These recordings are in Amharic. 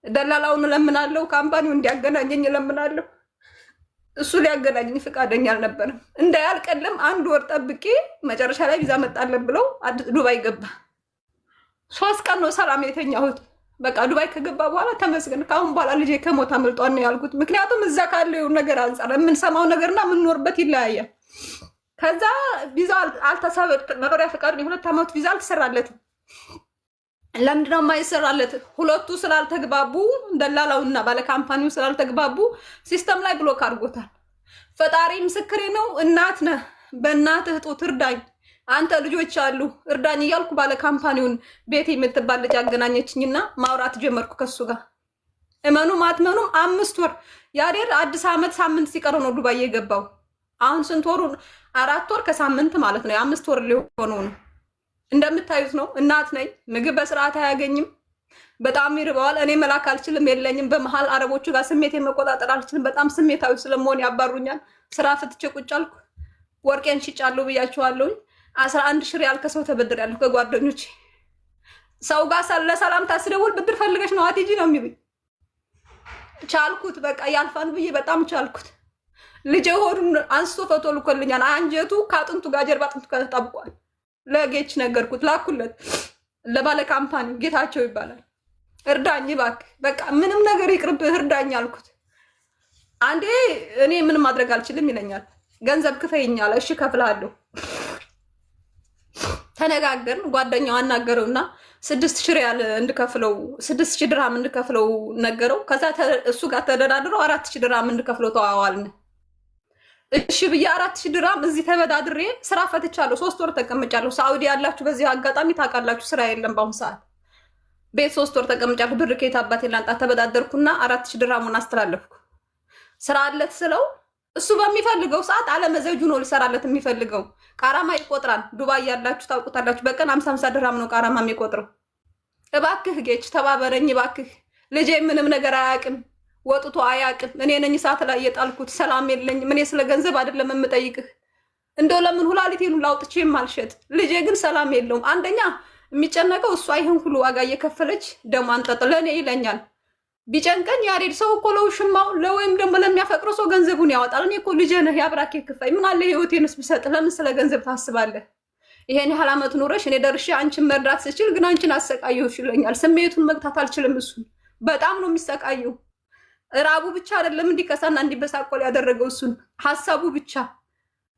ደላላውን እለምናለሁ፣ company ው እንዲያገናኘኝ እለምናለሁ። እሱ ሊያገናኘኝ ፈቃደኛ አልነበረም። እንዳያልቀልም አንድ ወር ጠብቄ መጨረሻ ላይ ቪዛ መጣለን ብለው ዱባይ ገባ። 3 ቀን ነው ሰላም የተኛሁት። በቃ ዱባይ ከገባ በኋላ ተመስገን፣ ከአሁን በኋላ ልጄ ከሞት አመልጧል ነው ያልኩት። ምክንያቱም እዛ ካለው ነገር አንጻር የምንሰማው ነገርና የምንኖርበት ይለያያል። ከዛ ቪዛ አልተሰበ መኖሪያ ፈቃዱ የ2 ዓመቱ ቪዛ አልተሰራለትም። ለምንድነው የማይሰራለት? ሁለቱ ስላልተግባቡ፣ ደላላውና ባለ company ው ስላልተግባቡ system ላይ block አድርጎታል። ፈጣሪ ምስክሬ ነው። እናት ነህ፣ በእናትህ ጡት እርዳኝ፣ አንተ ልጆች አሉ እርዳኝ እያልኩ ባለ company ውን ቤት የምትባል ልጅ አገናኘችኝና ማውራት ጀመርኩ ከሱ ጋር። እመኑም አትመኑም 5 ወር ያዴር አዲስ ዓመት ሳምንት ሲቀረው ነው ዱባይ የገባው። አሁን ስንት ወሩ? 4 ወር ከሳምንት ማለት ነው። የ5 ወር ሊሆነው ነው። እንደምታዩት ነው። እናት ነኝ። ምግብ በስርዓት አያገኝም። በጣም ይርበዋል። እኔ መላክ አልችልም፣ የለኝም። በመሀል አረቦቹ ጋር ስሜት መቆጣጠር አልችልም። በጣም ስሜታዊ ስለመሆን ያባሩኛል። ስራ ፍትቼ ቁጭ አልኩ። ወርቄን ሽጫለሁ ብያችኋለሁኝ። 11 ሺህ ሪያል ከሰው ተበድሬያለሁ ከጓደኞቼ። ሰው ጋር ለሰላምታ ስደውል ብድር ፈልገሽ ነው አትሄጂ ነው የሚሉኝ። ቻልኩት፣ በቃ ያልፋን ብዬ በጣም ቻልኩት። ልጄ ሆዱን አንስቶ ፈቶ ልኮልኛል። አንጀቱ ከአጥንቱ ጋር ጀርባ አጥንቱ ጋር ተጣብቋል። ለጌች ነገርኩት፣ ላኩለት ለባለ company ጌታቸው ይባላል። እርዳኝ እባክህ፣ በቃ ምንም ነገር ይቅርብህ እርዳኝ አልኩት። አንዴ እኔ ምንም ማድረግ አልችልም ይለኛል። ገንዘብ ክፈይኝ አለ። እሺ እከፍልሃለሁ። ተነጋገርን። ጓደኛው አናገረውና 6,000 ሪያል እንድከፍለው 6,000 ድርሃም እንድከፍለው ነገረው። ከዛ እሱ ጋር ተደራድረው 4,000 ድርሃም እንድከፍለው ተዋዋልን። እሺ ብዬ 4,000 ድርሃም እዚህ ተበዳድሬ ስራ ፈትቻለሁ። 3 ወር ተቀምጫለሁ። ሳኡዲ ያላችሁ በዚህ አጋጣሚ ታውቃላችሁ፣ ስራ የለም በአሁኑ ሰዓት። ቤት 3 ወር ተቀምጫለሁ። ብር ከየት አባቴ ላምጣ? ተበዳደርኩና 4,000 ድርሃሙን አስተላለፍኩ። ስራ አለት ስለው እሱ በሚፈልገው ሰዓት አለመዘጁ ነው ሊሰራለት የሚፈልገው። ቃራማ ይቆጥራል። ዱባይ ያላችሁ ታውቁታላችሁ። በቀን 50 50 ድርሃም ነው ቃራማ የሚቆጥረው። እባክህ ጌች ተባበረኝ እባክህ፣ ልጄ ምንም ነገር አያውቅም፣ ወጥቶ አያውቅም። እኔ ነኝ እሳት ላይ የጣልኩት። ሰላም የለኝም። እኔ ስለ ገንዘብ አይደለም የምጠይቅህ። እንደው ለምን ሁላሊቴን ላውጥቼ የማልሸጥ ልጄ ግን ሰላም የለውም። አንደኛ የሚጨነቀው እሷ ይህን ሁሉ ዋጋ እየከፈለች ደሞ አንጠጥ ለእኔ ይለኛል። ቢጨንቀኝ ያሬድ ሰው እኮ ለውሽማው ለወይም ደግሞ ለሚያፈቅረው ሰው ገንዘቡን ያወጣል። እኔ እኮ ልጄ ነህ፣ የአብራኬ ክፋይ ምን አለ ህይወቴንስ ብሰጥ ለምን ስለ ገንዘብ ታስባለህ? ይሄን ያህል ዓመት ኑረሽ እኔ ደርሼ አንቺን መርዳት ስችል ግን አንቺን አሰቃየሁሽ ይለኛል። ስሜቱን መግታት አልችልም። እሱን በጣም ነው የሚሰቃየው። ራቡ ብቻ አይደለም እንዲከሳና እንዲበሳቆል ያደረገው እሱን ሀሳቡ ብቻ።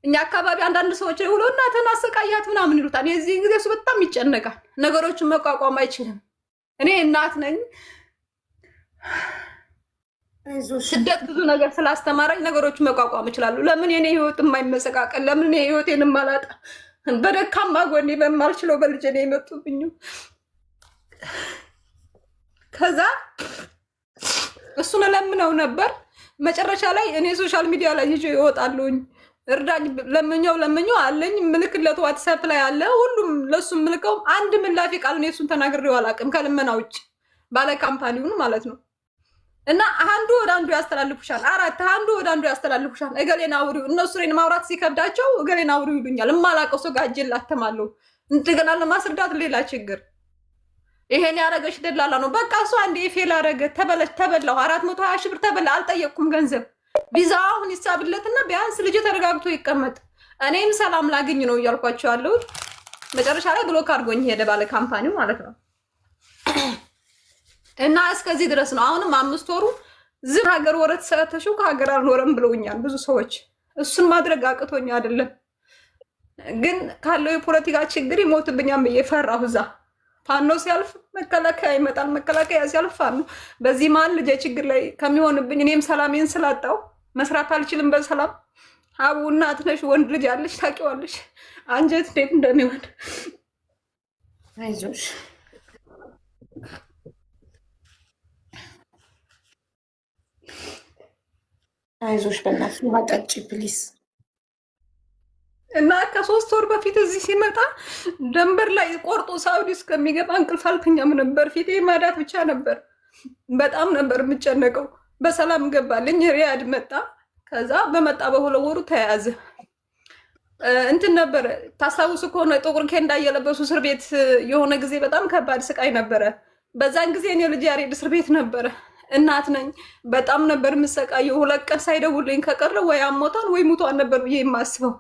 እኛ አካባቢ አንዳንድ ሰዎች ውሎ እናትህን አሰቃያት ምናምን ይሉታል። የዚህ ጊዜ እሱ በጣም ይጨነቃል። ነገሮችን መቋቋም አይችልም። እኔ እናት ነኝ። ስደት ብዙ ነገር ስላስተማረኝ ነገሮችን መቋቋም እችላለሁ። ለምን የኔ ህይወት የማይመሰቃቀል? ለምን እኔ ህይወቴን የማላጣ? በደካማ ጎኔ በማልችለው በልጄ ነው የመጡብኝ። ከዛ እሱን እለምነው ነበር። መጨረሻ ላይ እኔ social media ላይ ይዤ ይወጣሉኝ። እርዳኝ ለምኘው ለምኘው አለኝ ምልክለት ዋትሳፕ ላይ አለ ሁሉም ለሱ ምልከው አንድ ምላፊ ቃል እኔ እሱን ተናግሬው አላውቅም ከልመና ውጭ ባለ company ውን ማለት ነው። እና አንዱ ወደ አንዱ ያስተላልፉሻል። አራት አንዱ ወደ አንዱ ያስተላልፉሻል። እገሌን አውሪው እነሱ እኔን ማውራት ሲከብዳቸው እገሌን አውሪው ይሉኛል። የማላውቀው ሰው ጋር እጄን ላተማለሁ። እንደገና ለማስረዳት ሌላ ችግር። ይሄን ያረገሽ ደላላ ነው። በቃ እሱ አንዴ fail አረገ፣ ተበላሁ። 420 ሺህ ብር ተበላ። አልጠየቅኩም ገንዘብ። ቪዛ አሁን ይሳብለትና ቢያንስ ልጅ ተረጋግቶ ይቀመጥ፣ እኔም ሰላም ላግኝ ነው እያልኳቸው ያለሁት። መጨረሻ ላይ block አድርጎኝ ሄደ ባለ company ው ማለት ነው። እና እስከዚህ ድረስ ነው። አሁንም 5 ወሩ ዝም ሀገር ወረት ሰተሽው ከሀገር አልኖረም ብለውኛል ብዙ ሰዎች። እሱን ማድረግ አቅቶኝ አይደለም፣ ግን ካለው የፖለቲካ ችግር ይሞትብኛል ብዬ ፈራሁ። እዛ ፋኖ ሲያልፍ መከላከያ ይመጣል፣ መከላከያ ሲያልፍ ፋኖ። በዚህ መሀል ልጄ ችግር ላይ ከሚሆንብኝ እኔም ሰላሜን ስላጣው መስራት አልችልም በሰላም። አቡ እናት ነሽ፣ ወንድ ልጅ አለሽ፣ ታውቂዋለሽ አንጀት እንዴት እንደሚሆን። አይዞሽ። አይዞሽ፣ በእናትሽ ውሃ ጠጪ please። እና ከ3 ወር በፊት እዚህ ሲመጣ ደንበር ላይ ቆርጦ ሳውዲ እስከሚገባ እንቅልፍ አልተኛም ነበር። ፊቴ ማዳት ብቻ ነበር። በጣም ነበር የምጨነቀው። በሰላም ገባልኝ። ሪያድ መጣ። ከዛ በመጣ በ2 ወሩ ተያዘ። እንትን ነበረ ታስታውሱ ከሆነ ጥቁር ኬንዳ እየለበሱ እስር ቤት የሆነ ጊዜ በጣም ከባድ ስቃይ ነበረ። በዛን ጊዜ እኔ ልጅ ያሬድ እስር ቤት ነበረ። እናት ነኝ። በጣም ነበር የምሰቃየው። 2 ቀን ሳይደውልኝ ከቀረ ወይ አሞታል ወይ ሙቷል ነበር ብዬ የማስበው።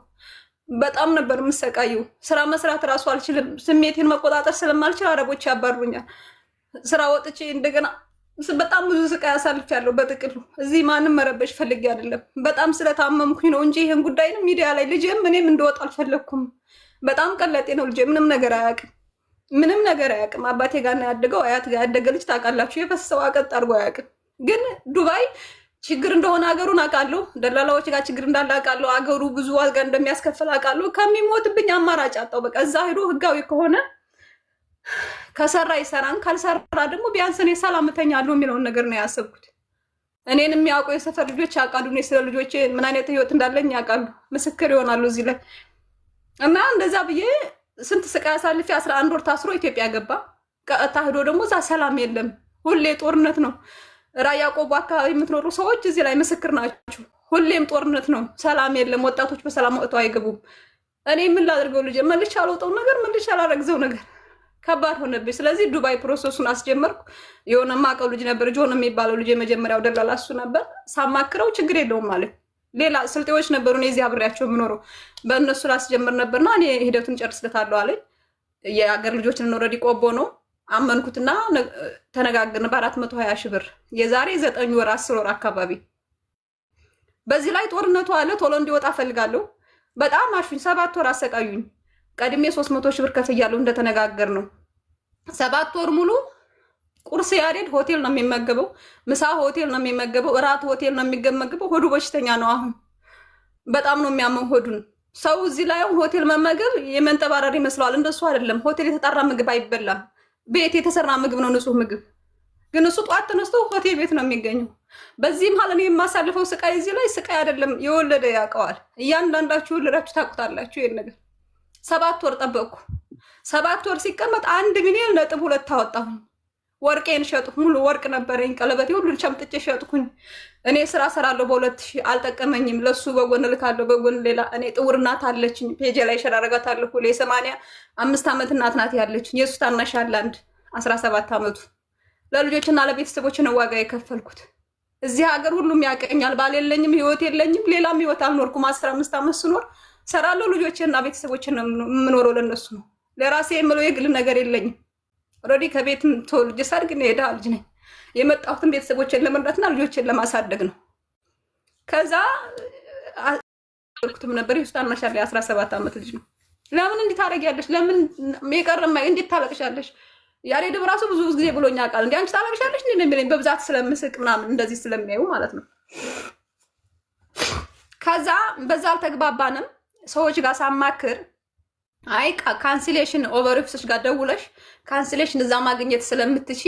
በጣም ነበር የምሰቃየው። ስራ መስራት እራሱ አልችልም። ስሜቴን መቆጣጠር ስለማልችል አረቦች ያባሩኛል። ስራ ወጥቼ እንደገና በጣም ብዙ ስቃይ አሳልፌያለሁ። በጥቅሉ እዚህ ማንም መረበሽ ፈልጌ አይደለም። በጣም ስለታመምኩኝ ነው እንጂ ይህን ጉዳይንም ሚዲያ ላይ ልጄም እኔም እንደወጣ አልፈለግኩም። በጣም ቀለጤ ነው ልጄ። ምንም ነገር አያውቅም። ምንም ነገር አያውቅም። አባቴ ጋር ነው ያደገው። አያት ጋር ያደገ ልጅ ታውቃላችሁ፣ የፈሰሰው አቀጥ አድርጎ አያውቅም። ግን ዱባይ ችግር እንደሆነ ሀገሩን አውቃለሁ። ደላላዎች ጋር ችግር እንዳለ አውቃለሁ። አገሩ ብዙ ዋጋ እንደሚያስከፍል አውቃለሁ። ከሚሞትብኝ አማራጭ አጣው። በቃ እዛ ሄዶ ህጋዊ ከሆነ ከሰራ ይሰራን፣ ካልሰራ ደግሞ ቢያንስ እኔ ሰላም እተኛለሁ የሚለውን ነገር ነው ያሰብኩት። እኔን የሚያውቁ የሰፈር ልጆች ያውቃሉ። እኔ ስለ ልጆቼ ምን አይነት ህይወት እንዳለኝ ያውቃሉ። ምስክር ይሆናሉ እዚህ ላይ እና እንደዛ ብዬ ስንት ስቃይ አሳልፌ 11 ወር ታስሮ ኢትዮጵያ ገባ። ቀጥታ ሄዶ ደግሞ እዛ ሰላም የለም፣ ሁሌ ጦርነት ነው። ራያ ቆቦ አካባቢ የምትኖሩ ሰዎች እዚህ ላይ ምስክር ናችሁ። ሁሌም ጦርነት ነው፣ ሰላም የለም። ወጣቶች በሰላም ወጥተው አይገቡም። እኔ ምን ላድርገው ልጄ? መልሼ አልወጣው ነገር መልሼ አላረግዘው ነገር ከባድ ሆነብኝ። ስለዚህ ዱባይ process ኡን አስጀመርኩ። የሆነ ማቀው ልጅ ነበር ጆን የሚባለው ልጅ የመጀመሪያው ደላላ እሱ ነበር። ሳማክረው ችግር የለውም ማለት ሌላ ስልጤዎች ነበሩ፣ እኔ እዚህ አብሬያቸው የምኖረው በእነሱ ላስጀምር ነበርና እኔ ሂደቱን ጨርስለታለሁ አለኝ። የአገር ልጆችን already ቆቦ ነው አመንኩትና ተነጋግርን በ420 ሺህ ብር የዛሬ 9 ወር 10 ወር አካባቢ። በዚህ ላይ ጦርነቱ አለ። ቶሎ እንዲወጣ ፈልጋለሁ። በጣም አሹኝ። 7 ወር አሰቃዩኝ። ቀድሜ 300 ሺህ ብር ከፍያለሁ እንደተነጋገር ነው። 7 ወር ሙሉ ቁርስ ያሬድ ሆቴል ነው የሚመገበው፣ ምሳ ሆቴል ነው የሚመገበው፣ እራት ሆቴል ነው የሚመገበው። ሆዱ በሽተኛ ነው አሁን በጣም ነው የሚያመው ሆዱን። ሰው እዚህ ላይ ሆቴል መመገብ የመንጠባረር ይመስለዋል። እንደሱ አይደለም። ሆቴል የተጣራ ምግብ አይበላም። ቤት የተሰራ ምግብ ነው ንጹህ ምግብ። ግን እሱ ጠዋት ተነስቶ ሆቴል ቤት ነው የሚገኘው። በዚህ መሀል እኔ የማሳልፈው ስቃይ እዚህ ላይ ስቃይ አይደለም፣ የወለደ ያውቀዋል። እያንዳንዳችሁ የወለዳችሁ ታውቁታላችሁ ይሄን ነገር። 7 ወር ጠበቅኩ። 7 ወር ሲቀመጥ 1.2 ሚሊዮን አወጣሁኝ። ወርቄን ሸጥኩ። ሙሉ ወርቅ ነበረኝ፣ ቀለበቴ ሁሉን ሸምጥጬ ሸጥኩኝ። እኔ ስራ ሰራለሁ በ2000 አልጠቀመኝም። ለሱ በጎን እልካለሁ፣ በጎን ሌላ። እኔ ጥውር እናት አለችኝ፣ ፔጄ ላይ share አደርጋታለሁ። ሁሌ የ85 ዓመት እናት ናት ያለችኝ። የእሱ ታናሽ አለ አንድ 17 ዓመቱ። ለልጆችና ለቤተሰቦች ነው ዋጋ የከፈልኩት። እዚህ ሀገር ሁሉም ያቀኛል። ባል የለኝም፣ ህይወት የለኝም፣ ሌላም ህይወት አልኖርኩም። 15 ዓመት ስኖር ሰራለሁ። ልጆችና ቤተሰቦችን ነው የምኖረው፣ ለነሱ ነው። ለራሴ የምለው የግል ነገር የለኝም። Already ከቤት ተወልጄ ሳድግ እኔ የድሃ ልጅ ነኝ። የመጣሁትን ቤተሰቦችን ለመርዳትና ልጆችን ለማሳደግ ነው። ከዛ አልኩትም ነበር። የሱ ታናሽ አለ የ17 ዓመት ልጅ ነው። ለምን እንዲህ ታደርጊያለሽ? ለምን የቀረማ እንዴት ታለቅሻለሽ? ያሬድም ራሱ ብዙ ጊዜ ብሎኛ ቃል እንዲ አንቺ ታለቅሻለሽ እንዴ ነው የሚለኝ በብዛት ስለምስቅ ምናምን እንደዚህ ስለሚያዩ ማለት ነው። ከዛ በዛ አልተግባባንም። ሰዎች ጋር ሳማክር አይ cancellation over office ኦች ጋር ደውለሽ cancellation እዛ ማግኘት ስለምትቺ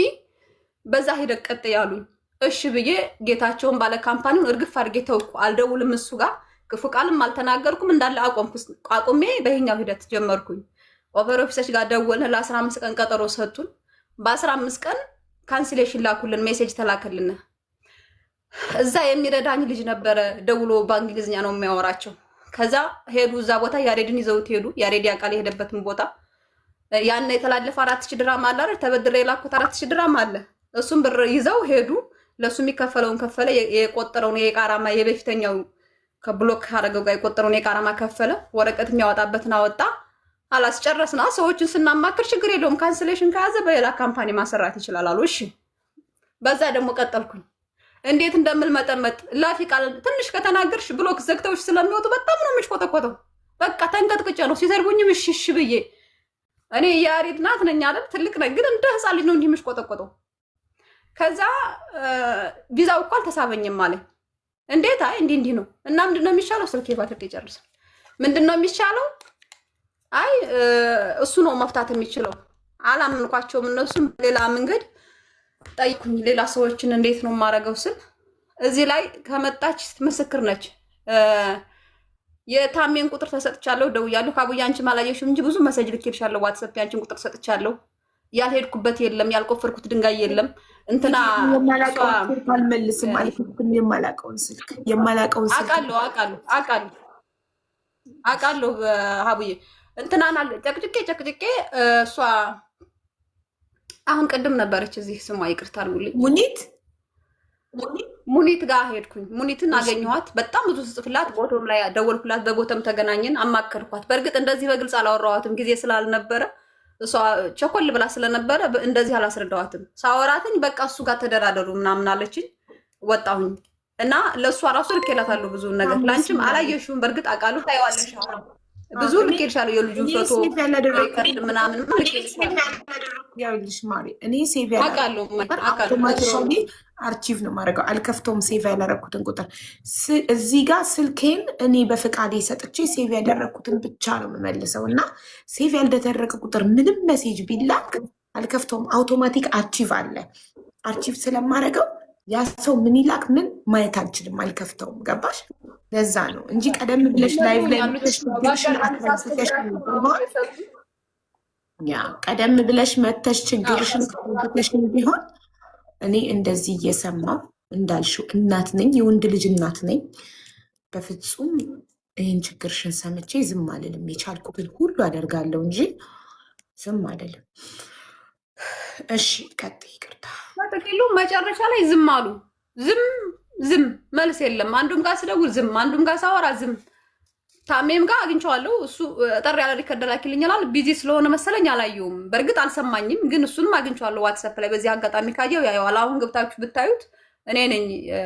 በዛ ሂደት ቀጥ ያሉኝ። እሺ ብዬ ጌታቸውን ባለ company ውን እርግፍ አድርጌ ተውኩ። አልደውልም እሱ ጋር ክፉ ቃልም አልተናገርኩም። እንዳለ አቆምኩ። አቁሜ በይሄኛው ሂደት ጀመርኩኝ። Over office ኦች ጋር ደወልን። ለ15 ቀን ቀጠሮ ሰጡን። በ15 ቀን cancellation ላኩልን፣ message ተላከልን። እዛ የሚረዳኝ ልጅ ነበረ። ደውሎ በእንግሊዝኛ ነው የሚያወራቸው። ከዛ ሄዱ እዛ ቦታ ያሬድን ይዘውት ሄዱ። ያሬድ ያውቃል የሄደበትን ቦታ። ያን የተላለፈ 4,000 ድራም አለ አይደል? ተበድሬ የላኩት 4,000 ድራም አለ። እሱም ብር ይዘው ሄዱ። ለእሱ የሚከፈለውን ከፈለ። የቆጠረውን የቃራማ የበፊተኛው ከ block ካደረገው ጋር የቆጠረውን የቃራማ ከፈለ። ወረቀት የሚያወጣበትን አወጣ። አላስጨረስና ሰዎችን ስናማክር ችግር የለውም cancellation ከያዘ በሌላ company ማሰራት ይችላል አሉ። እሺ በዛ ደግሞ ቀጠልኩኝ። እንዴት እንደምል መጠመጥ ላፊ ቃል ትንሽ ከተናገርሽ block ዘግተውሽ ስለሚወጡ በጣም ነው የሚሽቆጠቆጠው። በቃ ተንቀጥቅጬ ነው ሲሰርቡኝም እሺ እሺ ብዬ እኔ የያሬድ ናት ነኝ አይደል ትልቅ ነኝ፣ ግን እንደ ህፃን ልጅ ነው እንዲህ የምሽቆጠቆጠው። ከዛ ቪዛው እኮ አልተሳበኝም አለኝ። እንዴት? አይ እንዲህ እንዲህ ነው እና ምንድን ነው የሚሻለው? ስልኬ ባትሪ ጨርስ። ምንድን ነው የሚሻለው? አይ እሱ ነው መፍታት የሚችለው። አላመንኳቸውም። እነሱም ሌላ መንገድ ጠይኩኝ። ሌላ ሰዎችን እንዴት ነው የማደርገው ስል እዚህ ላይ ከመጣች ምስክር ነች። የታሜን ቁጥር ተሰጥቻለሁ፣ ደውያለሁ። ካቡዬ አንቺም አላየሽም እንጂ ብዙ message ልኬልሻለሁ። WhatsApp ያንቺን ቁጥር ሰጥቻለሁ። ያልሄድኩበት የለም፣ ያልቆፈርኩት ድንጋይ የለም። እንትና የማላውቀውን ስልክ አልመልስም አልኩትም። የማላውቀውን ስልክ የማላውቀውን ስልክ አውቃለሁ አውቃለሁ አውቃለሁ አውቃለሁ ሀቡዬ እንትናን ጨቅጭቄ ጨቅጭቄ እሷ አሁን ቅድም ነበረች እዚህ፣ ስሟ ይቅርታ አድርጉልኝ። ሙኒት። ሙኒት ጋር ሄድኩኝ። ሙኒትን አገኘኋት። በጣም ብዙ ስጽፍላት ቦቶም ላይ ደወልኩላት። በቦተም ተገናኘን፣ አማከርኳት። በእርግጥ እንደዚህ በግልጽ አላወራኋትም ጊዜ ስላልነበረ፣ እሷ ቸኮል ብላ ስለነበረ እንደዚህ አላስረዳኋትም። ሳወራትኝ በቃ እሱ ጋር ተደራደሩ ምናምን አለችኝ። ወጣሁኝ እና ለእሷ ራሱ ልኬላታለሁ ብዙ ነገር። ለአንቺም አላየሽውም። በእርግጥ አውቃለሁ፣ ታይዋለሽ። ብዙ ልኬልሻለሁ፣ የልጁን ፎቶ record ምናምን ልኬልሻለሁ። ያውልሽ ማሪ፣ እኔ save አውቃለሁ አውቃለሁ። Automatically archive ነው የማደርገው። አልከፍተውም save ያላረኩትን ቁጥር። እዚህ ጋር ስልኬን እኔ በፍቃዴ ሰጥቼ save ያደረግኩትን ብቻ ነው የምመልሰው እና save ያልተደረገ ቁጥር ምንም message ቢላክ አልከፍተውም። Automatic archive አለ። Archive ስለማደርገው ያ ሰው ምን ይላክ ምን ማየት አልችልም፣ አልከፍተውም። ገባሽ? ለዛ ነው እንጂ ቀደም ብለሽ live ላይ መተሽ ችግርሽን አስረድተሽ ቢሆን፣ ያ ቀደም ብለሽ መተሽ ችግርሽን አስረድተሽን ቢሆን እኔ እንደዚህ እየሰማው እንዳልሽው እናት ነኝ፣ የወንድ ልጅ እናት ነኝ። በፍጹም ይህን ችግርሽን ሰምቼ ዝም አልልም። የቻልኩትን ሁሉ አደርጋለሁ እንጂ ዝም አልልም። እሺ ቀጥይ፣ ይቅርታ። በጥቅሉ መጨረሻ ላይ ዝም አሉ። ዝም ዝም፣ መልስ የለም። አንዱም ጋር ስደውል ዝም፣ አንዱም ጋር ሳወራ ዝም። ታሜም ጋር አግኝቼዋለሁ። እሱ ጠር ያለ record ላኪልኛል። Busy ስለሆነ መሰለኝ አላየውም። በእርግጥ አልሰማኝም፣ ግን እሱንም አግኝቼዋለሁ WhatsApp ላይ። በዚህ አጋጣሚ ካየው ያየዋል። አሁን ገብታችሁ ብታዩት እኔ ነኝ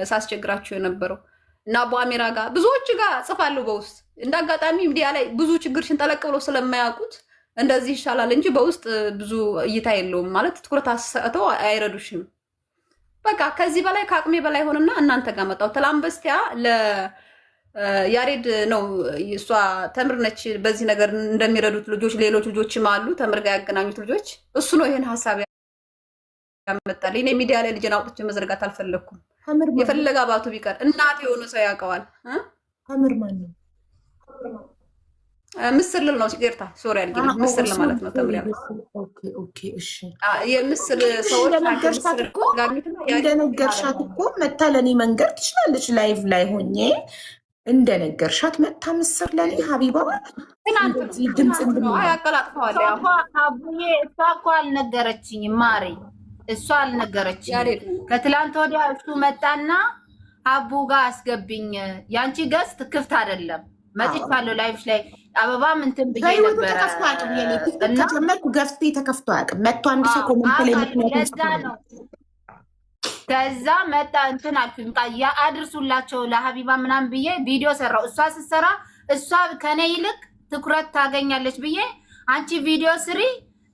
ሳስቸግራችሁ የነበረው። እና አቡ አሜራ ጋር፣ ብዙዎች ጋር ጽፋለሁ በውስጥ። እንደ አጋጣሚ ሚዲያ ላይ ብዙ ችግርሽን ጠለቅ ብለው ስለማያውቁት እንደዚህ ይሻላል እንጂ በውስጥ ብዙ እይታ የለውም፣ ማለት ትኩረት አሰጥተው አይረዱሽም። በቃ ከዚህ በላይ ከአቅሜ በላይ ሆንና እናንተ ጋር መጣሁ። ትላንት በስቲያ ለያሬድ ነው፣ እሷ ተምር ነች። በዚህ ነገር እንደሚረዱት ልጆች ሌሎች ልጆችም አሉ፣ ተምር ጋር ያገናኙት ልጆች። እሱ ነው ይሄን ሀሳብ ያመጣል። እኔ ሚዲያ ላይ ልጅን አውጥቼ መዘርጋት አልፈለግኩም። ተምር ማን ነው? የፈለገ አባቱ ቢቀር እናት የሆነ ሰው ያውቀዋል እ? ተምር ማን ነው? ምስር ልል ነው፣ ይቅርታ sorry አድርጊልኝ። ምስር ለማለት ነው ተምር ያልኩት። Okay፣ እሺ። የምስር ሰዎች ናቸው። እንደነገርሻት ምስር እኮ ጋግኝትና ያሬድ እንደነገርሻት እኮ መታ ለእኔ መንገር ትችላለች። Live ላይ ሆኜ እንደነገርሻት መታ ምስር ለእኔ ሀቢባ ትናንት ነው። እንደዚህ ድምፅ ትናንት ነው። አይ እንድንሆን አቀላጥፈዋል። እሷ ያው እኮ አቡዬ፣ እሷ እኮ አልነገረችኝም ማሬ፣ እሷ አልነገረችኝም። ያሬድ ነው። ከትላንት ወዲያ እሱ መጣና አቡ ጋር አስገብኝ፣ ያንቺ guest ክፍት አይደለም፣ መጥቻለሁ live ሽ ላይ አበባም እንትን ብዬ በህይወቱ ነበረ ተከፍቶ አያውቅም። የኔ ቲክቶክ እና ከጀመርኩ ገፍቴ ተከፍቶ አያውቅም። መጥቶ አንድ ሰው comment ላይ አውቃለሁ። ምክንያቱም ለዛ ጽፎ ነው። ከዛ መጣ እንትን አልኩኝ፣ በቃ ያ አድርሱላቸው ለሀቢባ ምናምን ብዬ ቪዲዮ ሰራው። እሷ ስትሰራ እሷ ከኔ ይልቅ ትኩረት ታገኛለች ብዬ አንቺ ቪዲዮ ስሪ፣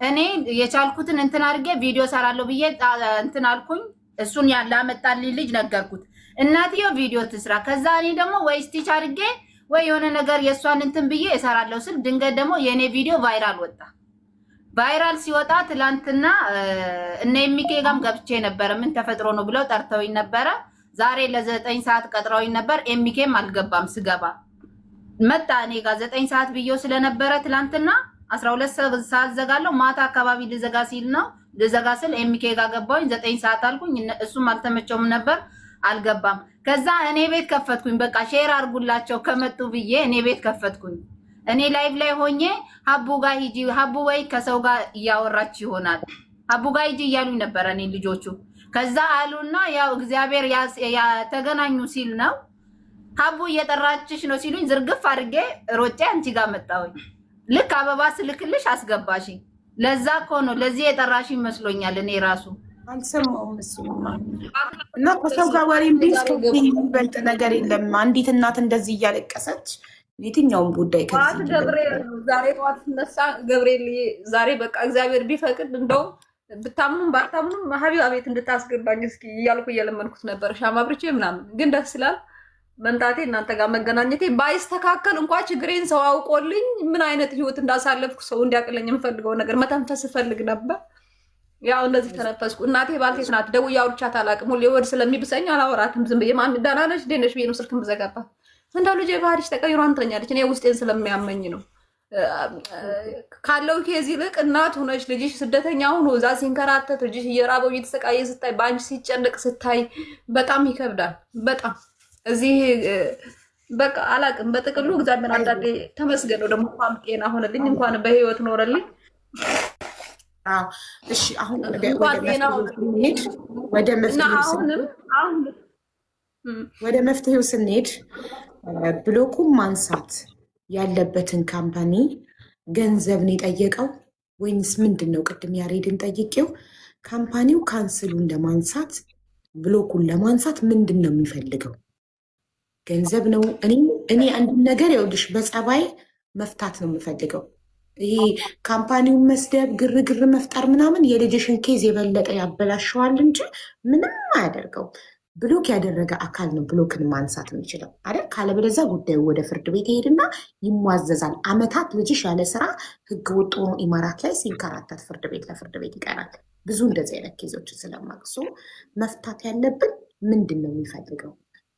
እኔ የቻልኩትን እንትን አድርጌ ቪዲዮ ሰራለሁ ብዬ እንትን አልኩኝ። እሱን ላመጣልኝ ልጅ ነገርኩት። እናትየው ቪዲዮ ትስራ፣ ከዛ እኔ ደግሞ ወይ stitch አድርጌ ወይ የሆነ ነገር የእሷን እንትን ብዬ እሰራለሁ ስል ድንገት ደግሞ የእኔ ቪዲዮ viral ወጣ። Viral ሲወጣ ትላንትና እነ የሚኬ ጋም ገብቼ ነበረ። ምን ተፈጥሮ ነው ብለው ጠርተውኝ ነበረ። ዛሬ ለ9 ሰዓት ቀጥረውኝ ነበር። ኤሚኬም አልገባም። ስገባ መጣ እኔ ጋር 9 ሰዓት ብዬው ስለነበረ ትላንትና 12 ሰዓት ዘጋለሁ። ማታ አካባቢ ልዘጋ ሲል ነው፣ ልዘጋ ስል ኤሚኬ ጋር ገባሁኝ። 9 ሰዓት አልኩኝ። እሱም አልተመቸውም ነበር፣ አልገባም። ከዛ እኔ ቤት ከፈትኩኝ። በቃ share አርጉላቸው ከመጡ ብዬ እኔ ቤት ከፈትኩኝ። እኔ live ላይ ሆኜ ሀቡ ጋር ሂጂ፣ ሀቡ ወይ ከሰው ጋር እያወራች ይሆናል፣ ሀቡ ጋር ሂጂ እያሉኝ ነበረ እኔ ልጆቹ። ከዛ አሉና ያው እግዚአብሔር ተገናኙ ሲል ነው፣ ሀቡ እየጠራችሽ ነው ሲሉኝ ዝርግፍ አድርጌ ሮጬ አንቺ ጋር መጣሁኝ። ልክ አበባ ስልክልሽ አስገባሽኝ። ለዛ እኮ ነው፣ ለዚህ የጠራሽኝ መስሎኛል እኔ ራሱ። አልሰማውም። እሱማ እና ከሰው ጋር ወሬ ቢስ ከዚህ የሚበልጥ ነገር የለም። አንዲት እናት እንደዚህ እያለቀሰች የትኛውም ጉዳይ ጠዋት ከዚህ የሚበልጥ ገብርኤል ነው። ዛሬ ጠዋት ስነሳ ገብርኤል ዛሬ በቃ እግዚአብሔር ቢፈቅድ እንደው ብታምኑም ባታምኑም ሀቢባ ቤት እንድታስገባኝ እስኪ እያልኩ እየለመንኩት ነበር፣ ሻማ አብርቼ ምናምን። ግን ደስ ይላል መምጣቴ፣ እናንተ ጋር መገናኘቴ። ባይስተካከል እንኳ ችግሬን ሰው አውቆልኝ ምን አይነት ህይወት እንዳሳለፍኩ ሰው እንዲያውቅልኝ የምፈልገው ነገር መተንፈስ እፈልግ ነበር። ያው እንደዚህ ተነፈስኩ። እናቴ ባልቴት ናት። ደውዬ አውርቻት አላውቅም። ሁሌ ወድ ስለሚብሰኝ አላወራትም። ዝም ብዬ ማሚ ደህና ነሽ እንዴት ነሽ ብዬ ነው ስልክም ብዘጋባት። እንደው ልጄ ባህሪሽ ተቀይሯን ትለኛለች። እኔ ውስጤን ስለሚያመኝ ነው። ካለው case ይልቅ እናት ሆነች ልጅሽ ስደተኛ ሆኖ እዛ ሲንከራተት፣ ልጅሽ እየራበው እየተሰቃየ ስታይ፣ በአንቺ ሲጨነቅ ስታይ በጣም ይከብዳል። በጣም እዚህ በቃ አላቅም። በጥቅሉ እግዚአብሔር አንዳንዴ ተመስገን ነው። ደግሞ እንኳን ጤና ሆነልኝ፣ እንኳን በህይወት ኖረልኝ። እሺ አሁን እንኳን ጤናው ወደ እና አሁንም አሁን ወደ መፍትሄው ስንሄድ block ኡን ማንሳት ያለበትን company ገንዘብ ነው የጠየቀው ወይንስ ምንድን ነው? ቅድም ያሬድን ጠይቄው company ው cancel ኡን ለማንሳት block ኡን ለማንሳት ምንድን ነው የሚፈልገው? ገንዘብ ነው? እኔ አንድ ነገር ይኸውልሽ፣ በጸባይ መፍታት ነው የምፈልገው። ይሄ company ውን መስደብ፣ ግርግር መፍጠር ምናምን የልጅሽን case የበለጠ ያበላሸዋል እንጂ ምንም አያደርገው። Block ያደረገ አካል ነው block ን ማንሳት የሚችለው አይደል? ካለበለዚያ ጉዳዩ ወደ ፍርድ ቤት ይሄድና ይሟዘዛል። አመታት ልጅሽ ያለ ስራ ህገ ወጥ ሆኖ ኢማራት ላይ ሲንከራተት ፍርድ ቤት ለፍርድ ቤት ይቀራል። ብዙ እንደዚህ አይነት case ኦችን ስለማቅሶ መፍታት ያለብን ምንድን ነው የሚፈልገው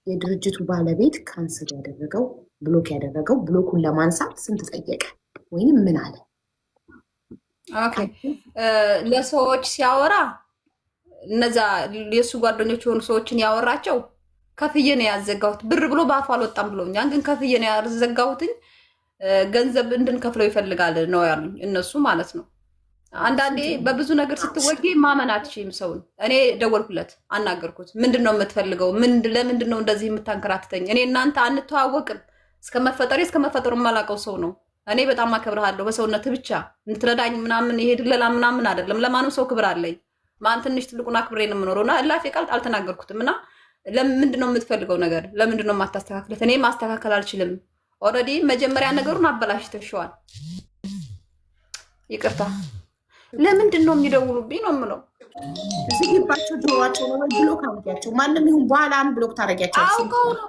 የድርጅቱ ባለቤት cancel ያደረገው block ያደረገው block ኡን ለማንሳት ስንት ጠየቀ ወይንም ምን አለ? Okay፣ ለሰዎች ሲያወራ እነዛ የእሱ ጓደኞች የሆኑ ሰዎችን ያወራቸው ከፍዬ ነው ያዘጋሁት ብር ብሎ በአፉ አልወጣም ብሎኛል። ግን ከፍዬ ነው ያዘጋሁትኝ ገንዘብ እንድንከፍለው ይፈልጋል ነው ያሉኝ እነሱ ማለት ነው። አንዳንዴ በብዙ ነገር ስትወጊ ማመን አትችይም ሰውን። እኔ ደወልኩለት፣ አናገርኩት። ምንድን ነው የምትፈልገው? ለምንድን ነው እንደዚህ የምታንከራትተኝ? እኔ እናንተ አንተዋወቅም። እስከ መፈጠሬ እስከ መፈጠሩ የማላውቀው ሰው ነው። እኔ በጣም አከብርሃለሁ በሰውነት ብቻ እንትረዳኝ ምናምን ይሄ ድለላ ምናምን አይደለም። ለማንም ሰው ክብር አለኝ። ማን ትንሽ ትልቁን አክብሬ ነው የምኖረው እና እላፊ ቃል አልተናገርኩትም። እና ለምንድን ነው የምትፈልገው ነገር? ለምንድን ነው የማታስተካክለት? እኔ ማስተካከል አልችልም። Already መጀመሪያ ነገሩን አበላሽተሽዋል። ይቅርታ። ለምንድን ነው የሚደውሉብኝ ነው የምለው። ዝጊባቸው፣ ጆሯቸው ነው ወይ block አድርጊያቸው። ማንም ይሁን በኋላ block ታደርጊያቸው አውቀው ነው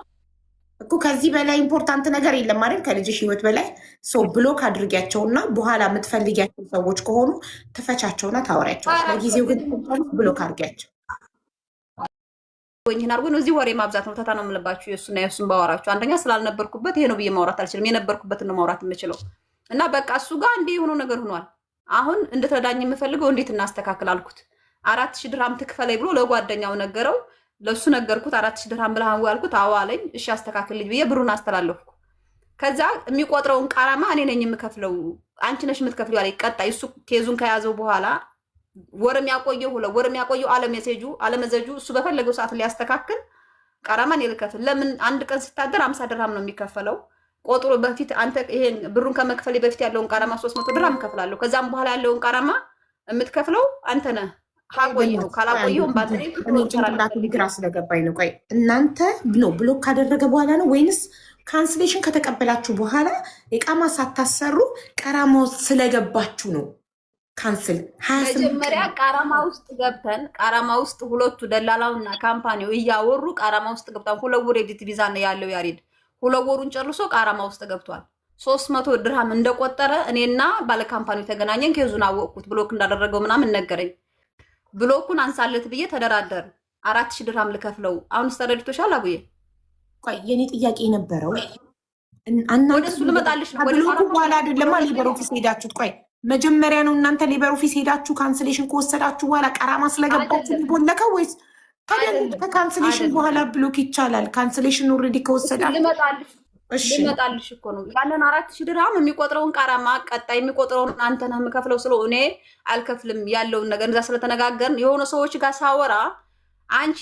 እኮ። ከዚህ በላይ important ነገር የለም አይደል? ከልጅሽ ህይወት በላይ ሰው block አድርጊያቸውና በኋላ የምትፈልጊያቸው ሰዎች ከሆኑ ትፈቻቸውና ታወሪያቸዋለሽ። ለጊዜው ግን block አድርጊያቸው። ይህን አድርጎ ነው እዚህ ወሬ ማብዛት ነው። ተታ ነው የምልባችሁ የእሱና የእሱን ባወራችሁ አንደኛ ስላልነበርኩበት ይሄ ነው ብዬ ማውራት አልችልም። የነበርኩበትን ነው ማውራት የምችለው። እና በቃ እሱ ጋር እንዲህ የሆነው ነገር ሆኗል። አሁን እንድትረዳኝ የምፈልገው እንዴት እናስተካክል አልኩት። 4000 ድርሃም ትክፈለኝ ብሎ ለጓደኛው ነገረው። ለእሱ ነገርኩት። 4000 ድርሃም ብለሃል ወይ አልኩት። አዎ አለኝ። እሺ አስተካክልልኝ ብዬ ብሩን አስተላለፍኩ። ከዛ የሚቆጥረውን غرامة እኔ ነኝ የምከፍለው፣ አንቺ ነሽ የምትከፍለው አለኝ። ቀጣይ እሱ case ኡን ከያዘው በኋላ ወርም ያቆየው 2 ወርም ያቆየው አለመሴጁ አለመዘጁ እሱ በፈለገው ሰዓት ሊያስተካክል غرامة እኔ ልከፍል። ለምን አንድ ቀን ሲታደር 50 ድርሃም ነው የሚከፈለው። ቆጥሮ በፊት አንተ ይሄን ብሩን ከመክፈሌ በፊት ያለውን غرامة 300 ድርሃም እከፍላለሁ። ከዛም በኋላ ያለውን غرامة የምትከፍለው አንተ ነህ። ካቆየኸው ካላቆየኸውም ባንተ እኔ ጭንቅላቱ ግራ ስለገባኝ ነው። ቆይ እናንተ ነው block ካደረገ በኋላ ነው ወይንስ cancellation ከተቀበላችሁ በኋላ إقامة ሳታሰሩ غرامة ውስጥ ስለገባችሁ ነው cancel? መጀመሪያ غرامة ውስጥ ገብተን غرامة ውስጥ ሁለቱ ደላላውና company ው እያወሩ غرامة ውስጥ ገብተን 2 ወር visit ቪዛ ነው ያለው ያሬድ 2 ወሩን ጨርሶ غرامة ውስጥ ገብቷል። 300 ድርሃም እንደቆጠረ እኔና ባለ company ው ተገናኘን። case ኡን አወቅኩት። Block እንዳደረገው ምናምን ነገረኝ። Block ኡን አንሳለት ብዬ ተደራደር 4000 ድርሃም ልከፍለው። አሁንስ ተረድቶሻል አቡዬ? ቆይ የኔ ጥያቄ የነበረው ወደ እሱ ልመጣልሽ ነው። Block ኡ በኋላ አይደለማ labor office ሄዳችሁት? ቆይ መጀመሪያ ነው እናንተ labor office ሄዳችሁ cancellation ከወሰዳችሁ በኋላ غرامة ስለገባችሁ ቦለከው ወይስ ታዲያ ከ cancellation በኋላ block ይቻላል? Cancellation already ከወሰዳችሁ ልመጣልሽ እኮ ነው። ያንን 4000 ድርሃም የሚቆጥረውን غرامة ቀጣይ የሚቆጥረውን አንተ ነህ የምከፍለው ስለው እኔ አልከፍልም ያለውን ነገር እዛ ስለተነጋገርን የሆነ ሰዎች ጋር ሳወራ አንቺ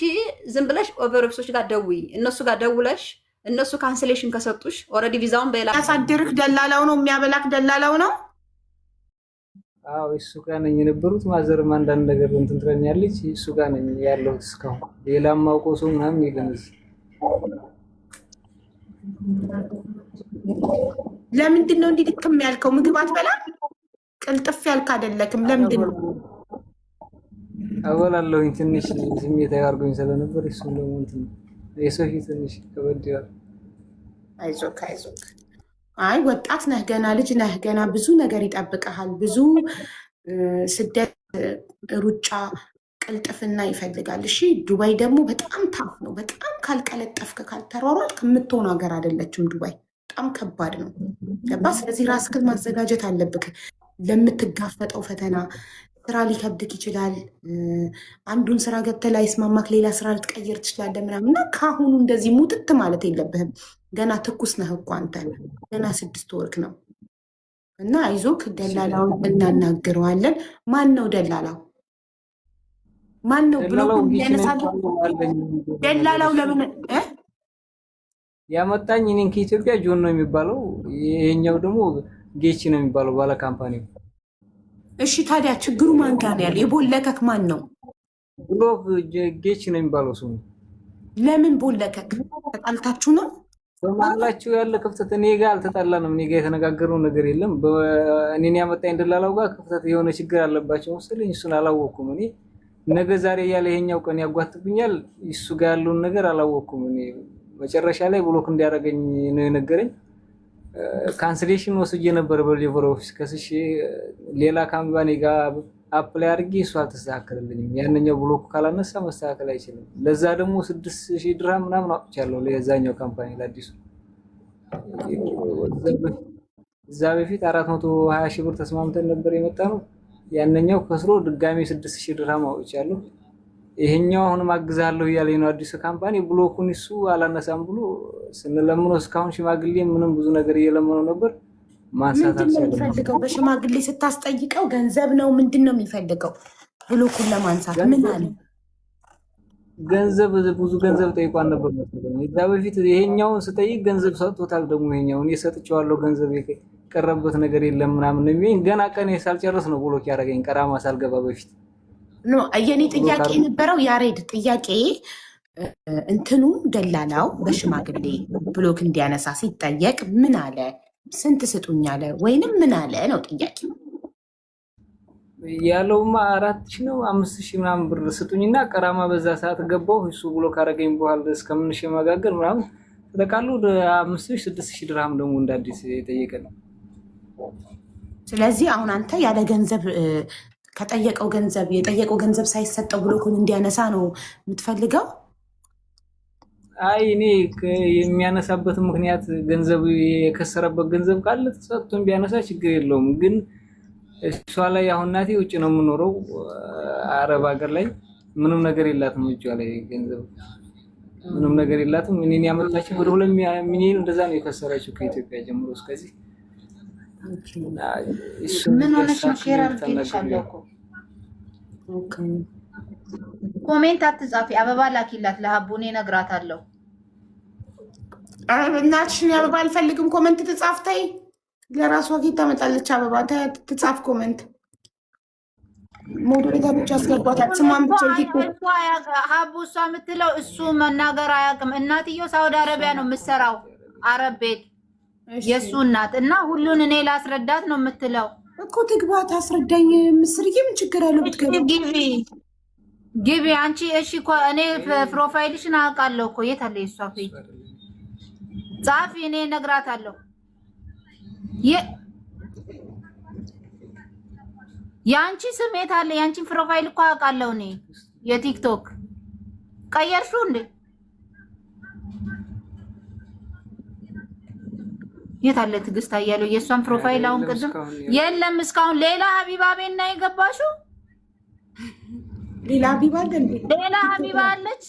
ዝም ብለሽ labor office ኦች ጋር ደውይ፣ እነሱ ጋር ደውለሽ እነሱ cancellation ከሰጡሽ already ቪዛውን በሌላ ያሳድርህ ደላላው ነው የሚያበላክ ደላላው ነው። አዎ እሱ ጋር ነኝ የነበሩት። Mother ም አንዳንድ ነገር እንትን ትለኛለች። እሱ ጋር ነኝ ያለሁት እስካሁን። ሌላም ማውቀው ሰው ምናምን የለም እዚህ። ለምንድን ነው እንዲህ ድክም ያልከው? ምግብ አትበላም? ቅልጥፍ ያልክ አይደለክም። ለምንድን ነው? አበላለሁኝ። ትንሽ ስሜታዊ አድርጎኝ ስለነበር እሱም ደግሞ እንትን የሰው ፊት ትንሽ ከበድ ይላል። አይዞክ አይዞክ። አይ ወጣት ነህ፣ ገና ልጅ ነህ። ገና ብዙ ነገር ይጠብቀሃል። ብዙ ስደት፣ ሩጫ፣ ቅልጥፍና ይፈልጋል። እሺ ዱባይ ደግሞ በጣም tough ነው። በጣም ካልቀለጠፍክ ካልተሯሯጥክ የምትሆን ሀገር አይደለችም ዱባይ። በጣም ከባድ ነው። ገባ? ስለዚህ ራስህን ማዘጋጀት አለብክ ለምትጋፈጠው ፈተና። ስራ ሊከብድክ ይችላል። አንዱን ስራ ገብተህ ላይስማማክ ሌላ ስራ ልትቀይር ትችላለህ ምናምን እና ከአሁኑ እንደዚህ ሙጥት ማለት የለብህም። ገና ትኩስ ነህ እኮ አንተ፣ ገና 6 ወርክ ነው። እና አይዞክ፣ ደላላውን እናናግረዋለን። ማን ነው ደላላው? ማን ነው ብሎ ደላላው ጌች ነው ያነሳል? የሚባለው አለኝ። ደላላው ለምን እ? ያመጣኝ እኔን ከኢትዮጵያ ጆን ነው የሚባለው። ይሄኛው ደግሞ ጌች ነው የሚባለው ባለ company ው። እሺ ታዲያ ችግሩ ማን ጋር ነው ያለው? የቦለከክ ማን ነው? Block ጌች ነው የሚባለው ስሙ። ለምን ቦለከክ? ተጣልታችሁ ነው? በመሀላቸው ያለ ክፍተት እኔ ጋር አልተጣላንም። እኔ ጋር የተነጋገረው ነገር የለም። እኔን ያመጣኝ ደላላው ጋር ክፍተት የሆነ ችግር አለባቸው መሰለኝ። እሱን አላወኩም እኔ። ነገ ዛሬ እያለ ይሄኛው ቀን ያጓትብኛል። እሱ ጋር ያለውን ነገር አላወኩም እኔ። መጨረሻ ላይ block እንዲያደርገኝ ነው የነገረኝ። Cancellation ወስጄ ነበር በ labor office ከስሼ ሌላ company ጋር apply አድርጌ እሱ አልተስተካከለልኝም። ያንኛው block ካላነሳ መስተካከል አይችልም። ለዛ ደግሞ 6000 ድርሃም ምናምን አውጥቻለሁ ለዛኛው company ለአዲሱ። እዛ በፊት 420 ሺህ ብር ተስማምተን ነበር የመጣ ነው። ያንኛው ከስሮ ድጋሚ 6000 ድርሃም አውጥቻለሁ። ይሄኛው አሁንም አግዛለሁ እያለኝ ነው አዲሱ company። Block ኡን እሱ አላነሳም ብሎ ስንለምነው እስካሁን ሽማግሌ ምንም ብዙ ነገር እየለመነው ነበር፣ ማንሳት ምንድን ነው አልቻለም። የሚፈልገው? በሽማግሌ ስታስጠይቀው ገንዘብ ነው ምንድን ነው የሚፈልገው? Block ኡን ለማንሳት ምን አለ? ገንዘብ፣ ብዙ ገንዘብ ጠይቋን ነበር መሰለኝ። እዛ በፊት ይሄኛውን ስጠይቅ ገንዘብ ሰጥቶታል። ደግሞ ይሄኛውን እኔ ሰጥቼዋለሁ፣ ገንዘብ የቀረበት ነገር የለም ምናምን ነው የሚለኝ። ገና ቀኔ ሳልጨርስ ነው block ያደረገኝ፣ ቀራማ ሳልገባ በፊት። No፣ የኔ ጥያቄ የነበረው ያሬድ፣ ጥያቄ እንትኑ ደላላው በሽማግሌ block እንዲያነሳ ሲጠየቅ ምን አለ? ስንት ስጡኝ አለ ወይንም ምን አለ ነው ጥያቄ። ያለውማ 4000 ነው 5000 ምናምን ብር ስጡኝና ቀራማ በዛ ሰዓት ገባሁ። እሱ block ካረገኝ በኋላ እስከምንሸመጋገር ምናምን ተጠቃሉ ወደ 5000 6000 ድርሃም ደግሞ እንደ አዲስ የጠየቀ ነው። ስለዚህ አሁን አንተ ያለ ገንዘብ ከጠየቀው ገንዘብ የጠየቀው ገንዘብ ሳይሰጠው block ኡን እንዲያነሳ ነው የምትፈልገው? አይ፣ እኔ የሚያነሳበት ምክንያት ገንዘብ የከሰረበት ገንዘብ ካለ ተሰጥቶን ቢያነሳ ችግር የለውም። ግን እሷ ላይ አሁን እናቴ ውጭ ነው የምኖረው፣ አረብ ሀገር ላይ ምንም ነገር የላትም፣ እጇ ላይ ገንዘብ ምንም ነገር የላትም። እኔን ያመጣችው ወደ 2 ሚሊዮን እንደዛ ነው የከሰረችው ከኢትዮጵያ ጀምሮ እስከዚህ። ምን ሆነሽ ነው? Share አድርጌልሻለሁ እኮ። Comment አትጻፊ፣ አበባ ላኪላት ለሀቡ፣ እኔ እነግራታለሁ። እናትሽን አበባ አልፈልግም። Comment ትጻፍ ተይ። ለራሷ ጌት ታመጣለች አበባ ትጻፍ comment። Moderator ብቻ አስገቧታል። ስሟን ብቻ። ሀቡ እሷ የምትለው እሱ መናገር አያውቅም። እናትየው ሳውዲ አረቢያ ነው የምትሰራው፣ አረብ ቤት የእሱ እናት፣ እና ሁሉን እኔ ላስረዳት ነው የምትለው። እኮ ትግባ ታስረዳኝ። ምስርዬ ምን ችግር አለው ብትገባ? ግቢ ግቢ አንቺ። እሺ እኮ እኔ profile ሽን አውቃለሁ እኮ። የት አለ የእሷ page? ጻፊ፣ እኔ እነግራታለሁ። የአንቺ ስም የት አለ? የአንቺን profile እኮ አውቃለሁ እኔ። የቲክቶክ ቀየርሽው እንዴ? የት አለ ትዕግስት አያሌው? የእሷን profile አሁን ቅድም የለም እስካሁን። ሌላ ሀቢባ ቤት ነው የገባሽው? ሌላ ሀቢባ አለ እንዴ? ሌላ ሀቢባ አለች።